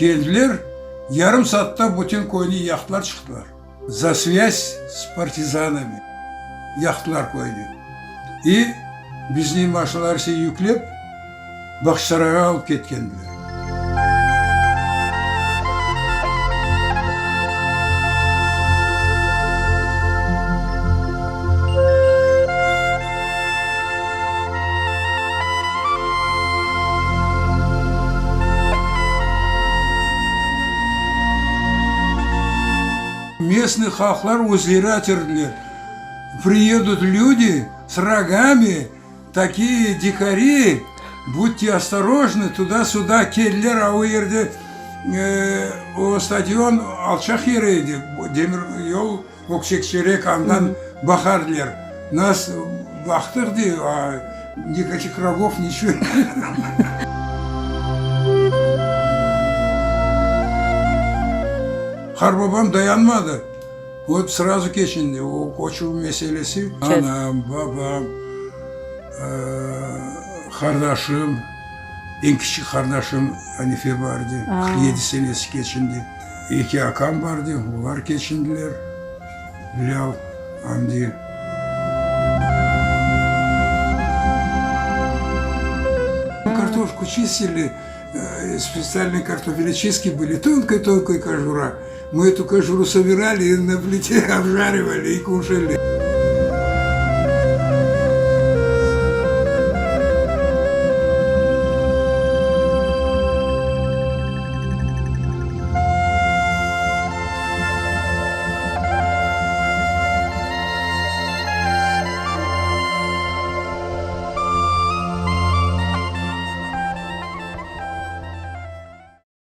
Keldiler, yarım saatta bütün köyni yaqtılar çıqtılar. Za svâz s partizanami yaqtılar köyni. İ bizni maşinalar ise yüklep Bağçasarayğa alıp ketkendiler. Местный halqlar özleri atirdiler, Priyedut lüdi s rogami, takiye dikari, budte ostorojnı, tuda-suda keldiler, a o yerde o stadion alçaq yer edi, demir yol öksekçerek, andan baqardıler. Nas baqtıq, dey, a nikakih rogov, niçego. Qarbabam dayanmadı, vot srazu keçindi, o köçüv meselesi. Anam, babam, qardaşım, eñ kiçik qardaşım Anife bar edi, 47 senesi keçindi. Eki akam bar edi, olar keçindiler, Bilâl, Amdi. Kartoşku çistili, Spetsialnıy kartofeloçistki bıli, tonkaya-tonkaya kojura. Mı etu kojuru sobirali i na plite objarivali i kuşali.